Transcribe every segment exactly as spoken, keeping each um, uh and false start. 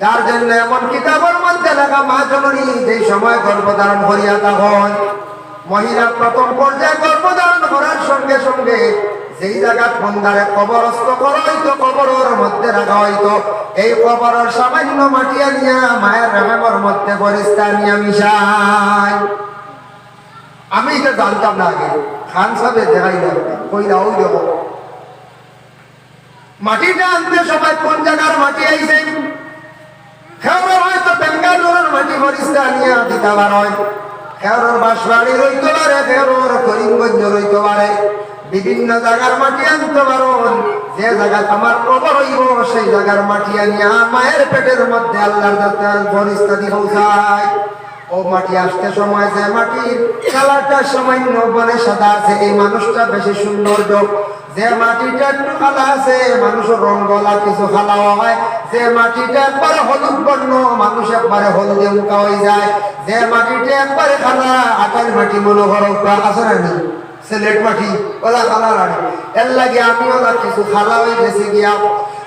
যার জন্য এমন কিতাবর মধ্যে লেখা, মা জননী যেই সময় গর্ভধারণ করিয়া থাকইন, মহিলা প্রথম পর্যায়ে গর্ভধারণ করার সঙ্গে সঙ্গে যেই জাগাত বন্দারে কবরস্থ করা অইতো, কবরর মধ্যে রাখা অইতো, এই কবরর সামান্য মাটি আনিয়া মায়ের রেহেমর মধ্যে ফিরিস্তা আনিয়া মিশাইন। আমি ইটা জানতাম না আগে, খান সাবে দেখাইলা, কইলা, "অউ দেখো।" মাটিটা আনতে সময় কোন জাগার মাটি আইছে? কেউরর হয়তো বেঙ্গালুরুর মাটি ফিরিস্তা আনিয়া দিতা পারইন, কেউরর বাঁশবাড়ির অইতো পারে, কেউরর করিমগঞ্জর অইতো পারে, বিভিন্ন জাগার মাটি আনতা পারইন। যে জাগাত আমার কবর অইবো, সেই জাগার মাটি আনিয়া মায়ের পেটের মধ্যে আল্লার জাতে ফিরিস্তা দি পৌঁছাইন। অউ মাটি আসতে সময় যে মাটির কালারটা সামান্য মানে সাদা আছে, এই মানুষটা বেশি সৌন্দর্য। যে মাটিটা একটু কালা আছে, মানুষর রঙ অলা কিছু কালা অয়। যে মাটিটা একবারে হলুদ বর্ণ, মানুষ একবারে হলুদে মুখা অইযায়। যে মাটিটা একবারে কালা, আটার মাটি মনো করো, আছে না নি? সিলেট মাটি, অলা কালা লাগে। এরলাগি আমি অলা কিছু কালা অইগেছি গিয়া।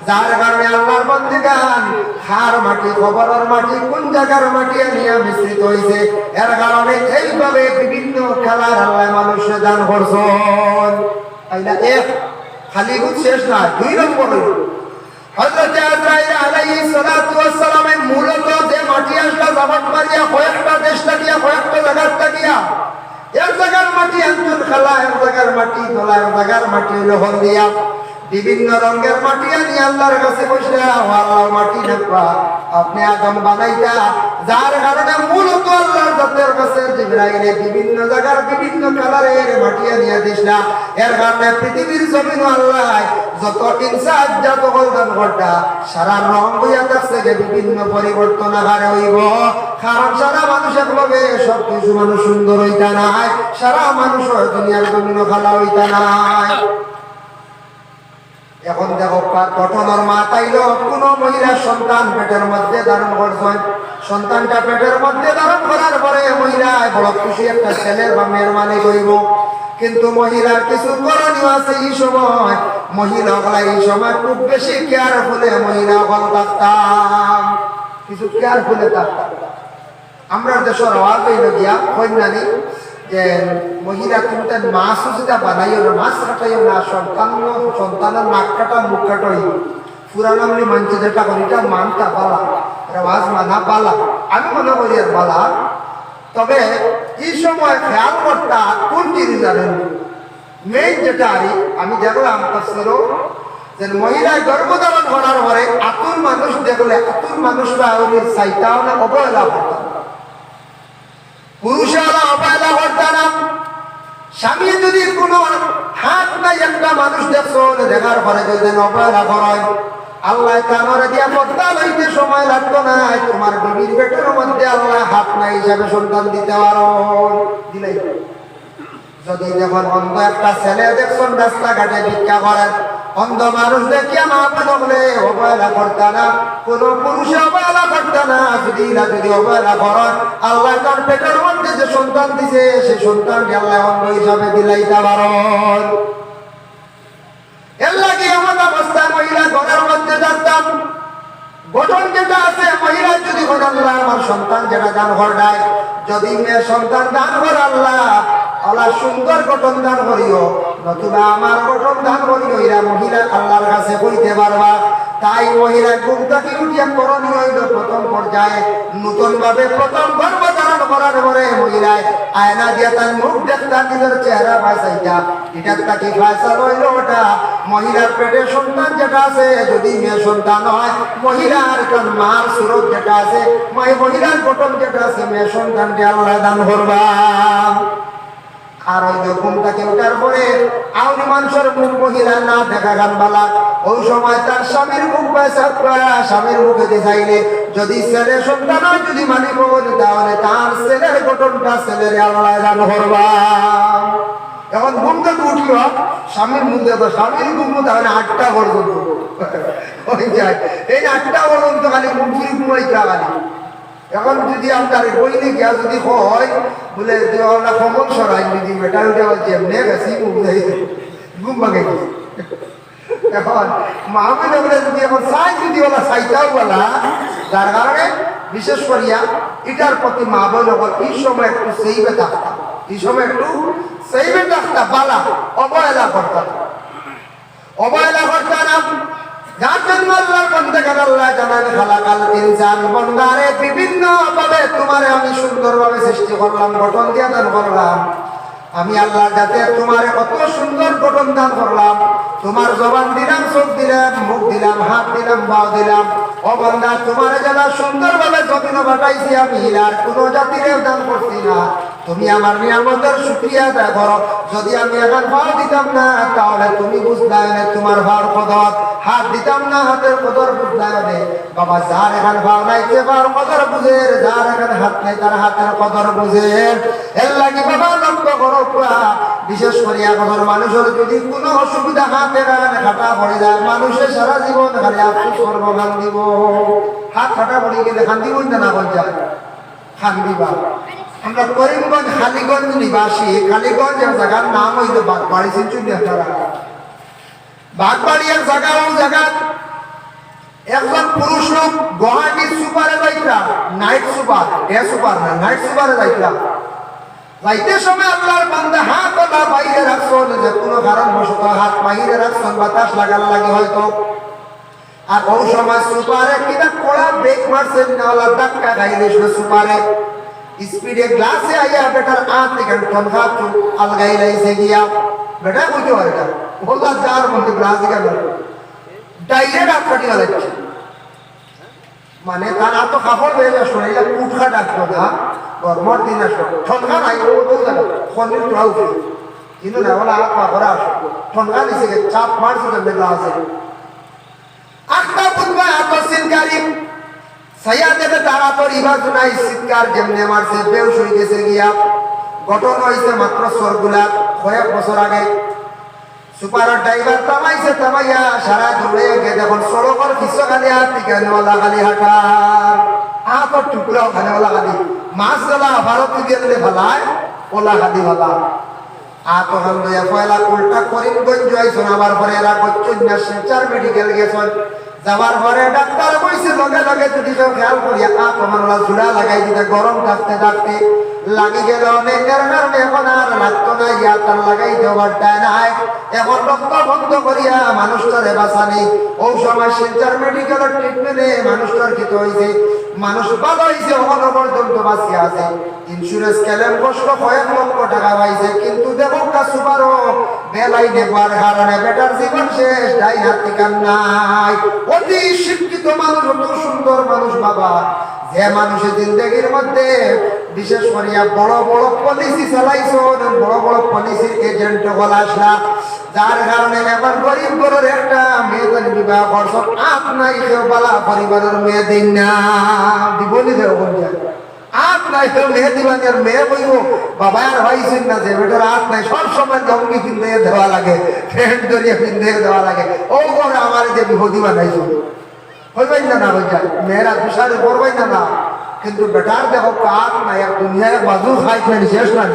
যার কারণে আল্লার বন্দেগান, কার মাটি, কবরর মাটি, কোন জাগার মাটি আনিয়া মিশ্রিত অইছে, এর কারণে এইভাবে বিভিন্ন কালার আল্লায় মানুষরে দান করছইন। তাইলে এক, খালি বুঝ শেষ না, দুই নম্বর অইলো, হযরতে আজরাইল আলাইহিস সালাতু ওয়াস সালামে মূলত যে মাটি আসলা জগত মারিয়া কয়েকটা দেশ থাকিয়া, কয়েকটা জাগার থাকিয়া, এক জাগার মাটি আনছইন কালা, এক জাগার মাটি ধলা, এক জাগার মাটি অইলো হলদিয়া। বিভিন্ন রঙের মাটি আনি আল্লার কাছে কইছলা, "ও আল্লা, মাটি নেবা, আপনে আদম বানাইতা।" যার কারণে মূলত আল্লার জাতের কাছে জিবরাইলে বিভিন্ন জাগার বিভিন্ন কালারের মাটি আনিয়া দিছলা। এর কারণে পৃথিবীর জমিনো আল্লায় যত ইনসান জাত অকল দান করতা, সারা রং অইয়া থাকছে যে বিভিন্ন পরিবর্তন আকারে অইবো। কারণ সারা মানুষ একলগে সব কিছু মানুষ সুন্দর অইতা নায়, সারা মানুষ দুনিয়ার জমিনো কালা অইতা নায়। এখন দেখো, পা-, ঘটনার মাত আইলো, কোনো মহিলা সন্তান পেটের মধ্যে ধারণ করছইন, সন্তানটা পেটের মধ্যে ধারণ করার পরে মহিলা বড় খুশি, একটা ছেলের বা মেয়ের মালিক অইবো। কিন্তু মহিলার কিছু করণীয় আছে। এই সময় মহিলা অকলা, এই সময় খুব বেশি কেয়ারফুলে মহিলা অকল থাকতাম, কিছু কেয়ারফুলে থাকতাম। আমরার দেশর রেওয়াজ অইলো গিয়া, কইন না নি, যে মহিলা তুমি তার মাছ উচিতা বানাইও না, মাছ কাটাইও না, সন্তান, সন্তানর নাক কাটা, মুখ কাটা অইবো। পুরানা আমলি মানষে যেটা করি, ইটা মানতা বালা, রেওয়াজ মানা বালা, আমি মনো করি আর বালা। তবে এই সময় খেয়াল করতা কোন জিনিস জানেন? মেইন যেটা আরি, আমি দেখলাম তাফসিরো, যে মহিলায় গর্ভধারণ করার পরে আতুর মানুষ দেখলে, আতুর মানুষ বা ওই চাইতাও না, অবহেলা করতাম। পুরুষে ওলা অবহেলা করতা না। স্বামী যদি কোনো হাত নাই একটা মানুষ দেখছো, দেখার পরে যদি অবহেলা করইন, আল্লায় তানরে দিয়া পর্দা লইতে সময় লাগতো না, তোমার বিবির পেটের মধ্যে আল্লায় হাত নাই হিসাবে সন্তান দিতে পারইন, দিলাই। যদি দেখইন অন্ধ একটা ছেলে দেখছইন রাস্তাঘাটে ভিক্ষা করের, অন্ধ মানুষ দেখিয়া মা বোন অকলে অবহেলা করতা না, কোনো পুরুষে অবহেলা করতা না। যদি ইলা যদি অবহেলা করইন, আল্লায় তার পেটের মধ্যে যে সন্তান দিছে, সে সন্তানরে আল্লায় অন্ধ হিসাবে দিলাইতা পারইন। এর লাগি এমন অবস্থা মহিলা ঘরের মধ্যে থাকতাম, গঠন যেটা আছে, মহিলা যদি কইন, "আল্লাহ, আমার সন্তান যেটা দান কররায়, যদি মেয়ে সন্তান দান করো আল্লাহ, আল্লাহ সুন্দর গঠন দান করিও, নতুবা আমার গঠন দান করিও", এরা মহিলা আল্লাহর কাছে কইতে পারবা। তাই মহিলা ঘুম থাকি উঠিয়া করণীয় অইলো প্রথম পর্যায়ে নতুন ভাবে প্রথম গর্ভ ধারণ করার পরে মহিলায় আয়না দিয়া তার মুখ দেখতা, নিজের চেহারা বাঁচাইতা। ইটার থাকি ফয়সালা অইলো ওটা, মহিলার পেটে সন্তান যেটা আছে, যদি মেয়ে সন্তান হয়, মহিলার তার মার সুরত যেটা আছে, মহি-, মহিলার গঠন যেটা আছে, মেয়ে সন্তানরে আল্লায় দান করবা। আর ওই যে ঘুম থাকি উঠার পরে আউরি মানুষর মুখ মহিলা না দেখাখান বালা, ওই সময় তার স্বামীর মুখ বাঁচাইবা, স্বামীর মুখেদি চাইলে যদি ছেলে সন্তান হয়, যদি মালিক হয়, তাহলে তার ছেলের গঠনটা ছেলেরে আল্লায় দান করবা। এখন ঘুম থাকি উঠিও, স্বামীর মুখ দেখো, স্বামীর ঘুম তাহলে আটটা পর্যন্ত অই যায়। এই আটটা পর্যন্ত খালি ঘুম, ঘুমাইতা খালি। এখন যদি আমরার বইনে গিয়া যদি কয়, বলে, "তুই আমরা কমল সরাই যদি বেটা উঠে আবার যেমনে গেছি, ঘুম যাই, ঘুম ভাঙে গেছে।" এখন মা বইন অকলে যদি এখন চাই, যদি ওলা চাইতাও বলা, যার কারণে বিশেষ করিয়া ইটার প্রতি মা বইন অকল এই সময় একটু সেইবে থাকতা, এই সময় একটু সেইবে থাকতা, বালা অবহেলা করতা না। অবহেলা করতা না। যার জন্য আল্লাহর বন্দেগান আল্লাহ জানান, "খালাকাল ইনসান", বন্দারে, বিভিন্ন ভাবে তোমারে আমি সুন্দরভাবে সৃষ্টি করলাম, গঠন দিয়া দান করলাম। আমি আল্লাহ যাতে তোমারে কত সুন্দর গঠন দান করলাম, তোমার জবান দিলাম, চোখ দিলাম, মুখ দিলাম, হাত দিলাম, পাও দিলাম। ও বন্দা, তোমারে যারা সুন্দরভাবে জমিনে পাঠাইছি আমি, আর কোনো জাতিরে দান করছি না। তুমি আমার নিয়ামতের শুকরিয়া আদায় করো। যদি আমি এখন পাও দিতাম না, তাহলে তুমি বুঝলায় না তোমার পাওর কদর। হাত দিতাম না, হাতের কদর বুঝলায় না। বাবা, যার এখন পাও নাই, সে পাওর কদর বুঝের, যার এখন হাত নাই, তার হাতের কদর বুঝের। এর লাগি বাবা, লক্ষ্য করো পুরা, বিশেষ করি এখন মানুষের যদি কোনো অসুবিধা, হাত এখন কাটা পড়ে যায়, মানুষে সারা জীবন খালি আফসোস করবো, কান্দিব। হাত কাটা পড়ে গেলে কান্দিব না, না বল যায়? কান্দিবা। আমরা করিমগঞ্জ কালীগঞ্জ নিবাসী, কালীগঞ্জ এক জাগার নাম অইলো বাগবাড়ি, চিনছইন নি আপনারা? বাগবাড়ি এক জাগা, ও জাগাত একজন পুরুষ লোক গুয়াহাটির সুপারে যাইতরা, নাইট সুপার, ডে সুপার না, নাইট সুপারে যাইতরা। যাইতে সময় আল্লাহর বান্দা হাত ওলা বাইরে রাখছইন, যে কোনো কারণবশত হাত বাইরে রাখছইন, বাতাস লাগার লাগি হয়তো। আর ও সময় সুপারে কিতা কড়া ব্রেক মারছে, না ওলা ধাক্কা খাইলে সুপারে স্পিডে গ্লাসে আইয়া বেটার আত থেকে ঠনকা আলগাই লাইছে গিয়া। বেটা বুঝতে পারে না, ওলা যার মধ্যে গ্লাস গেল, ডাইরেক্ট আত কাটি লাইছে। মানে তার আত তো কাপড় হয়ে যাচ্ছে, এটা কুটখা ডাকতো না, গরমর দিন আসলো, ঠনকা নাই, ও তো জানে, খনির তোরা উঠে। কিন্তু না, ওলা আত পা করে আসলো, ঠনকা নিচে গিয়ে চাপ মারছে তো গ্লাসে। আখতা বুধবায় আতর সিনকারি। সাইয়া দেখে তারা তো রিভাজ নাই, চিৎকার যেমনে মারছে, বেউস হয়ে গেছে গিয়া। ঘটনা হইছে মাত্র সরগুলা, কয়েক বছর আগে। সুপারর ড্রাইভার থামাইছে, থামাইয়া সারা দৌড়ে গিয়ে দেখুন সড়কর পিছে খালি আর টিকানেওয়ালা খালি হাঁটার। আতর টুকরা ওখানেওয়ালা খালি। মাছ গেলা ভারত দিয়ে ফালায়, ওলা খালি ফালা। আত ওখান লইয়া পয়লা উল্টা করিমগঞ্জ আইছইন, আবার পরে এরা করছইন না, শিলচর মেডিকেল গেছইন। যাওয়ার পরে ডাক্তার কইছে, লগে লগে যদি কেউ খেয়াল করিয়া আত ওখান ওলা জুড়া লাগাই দিতে, গরম থাকতে থাকতে লাগি গেল অনেক, এর কারণে এখন আর লাগতো না, ইয়া তার লাগাই দেওয়ার দায় নাই। এখন রক্ত বন্ধ করিয়া মানুষটারে বাঁচানি। ও সময় শিলচর মেডিকেলের ট্রিটমেন্টে মানুষটার কিতা হইছে, মানুষ ভালো হইছে, এখনো পর্যন্ত বাঁচিয়া আছে। ইন্স্যুরেন্স ক্লেম করছিল, কয়েক লক্ষ টাকা পাইছে, কিন্তু দেখো কা সুপারও বেলাই নেবার কারণে বেটার জীবন শেষ, ডাইন হাত ঠিকান নাই। অতি শিক্ষিত মানুষ, অত সুন্দর মানুষ বাবা, যে মানুষে জিন্দেগির মধ্যে বিশেষ করিয়া বড় বড় পলিসি চালাইছইন, বড় বড় পলিসির এজেন্ট হল আসলা, যার কারণে এখন গরিব ঘরের একটা মেয়ে তার বিবাহ করছইন, আত নাই কেউ বালা পরিবারের মেয়ে দিন না, দিবনি দেও বলছে। আত নাই তো মেয়ে দিবানি, আর মেয়ে কইব, "বাবা আর হইছইন না যে বেটার আত নাই, সব সময় লুঙ্গি পিন্দে দেওয়া লাগে, প্যান্ট ধরিয়া পিন্দে দেওয়া লাগে, ও করে আমার যে বিপদি বানাইছো।" হইবাই না, না হই যায়, মেয়েরা দুষারে করবাই না, না। কিন্তু বেটার দেখো আত নাই, এক দুনিয়ার বাজু খাইত নাই, শেষ নাই,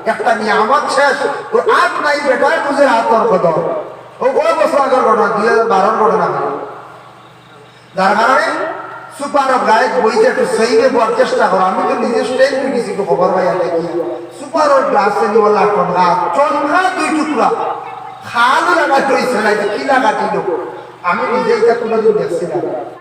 একটা নিয়ামত শেষ, ও আত নাই, বেটার বুঝে আতর কদর। ও কয় বছর আগের ঘটনা, দুই হাজার বারোর ঘটনা। যার কারণে সুপারর গায়ে বইতে একটু সেইভে বওয়ার চেষ্টা করো। আমি তো নিজে স্ট্রেন হয়ে গেছি, একটু খবর পাইয়া দেখি। সুপারর গ্লাসে নিয়ে ওলা ঠনকা, ঠনকা দুই টুকরা। খালু লাগা রইছে না, এটা কি লাগা দিল? আমি নিজে এটা কোনোদিন দেখছি না।